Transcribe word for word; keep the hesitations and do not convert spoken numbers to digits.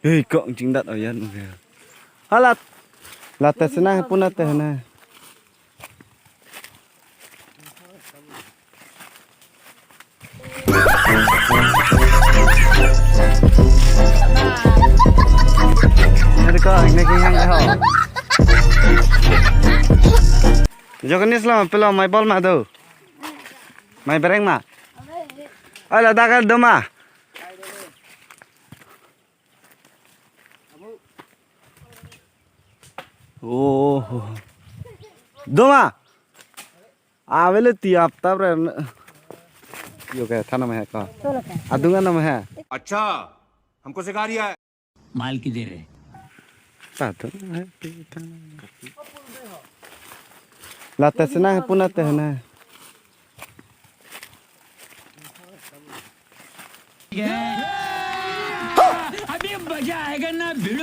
Hei, kong chingdat oyan. Halat. Late senang puna te na. Ade ko, ne kinghang ho. Jokanis lo, pelo mai bol ma do. Mai bereng ma. Ala dagal do ma. Oh. Do ma. Avele ti ap tap re. Yo ke thana me ko. Adung ana me. अच्छा, हमको सिखा रिया है। माल किधर है? Satu. Late senang puna te na. अभी मजा आएगा ना भिड़ू।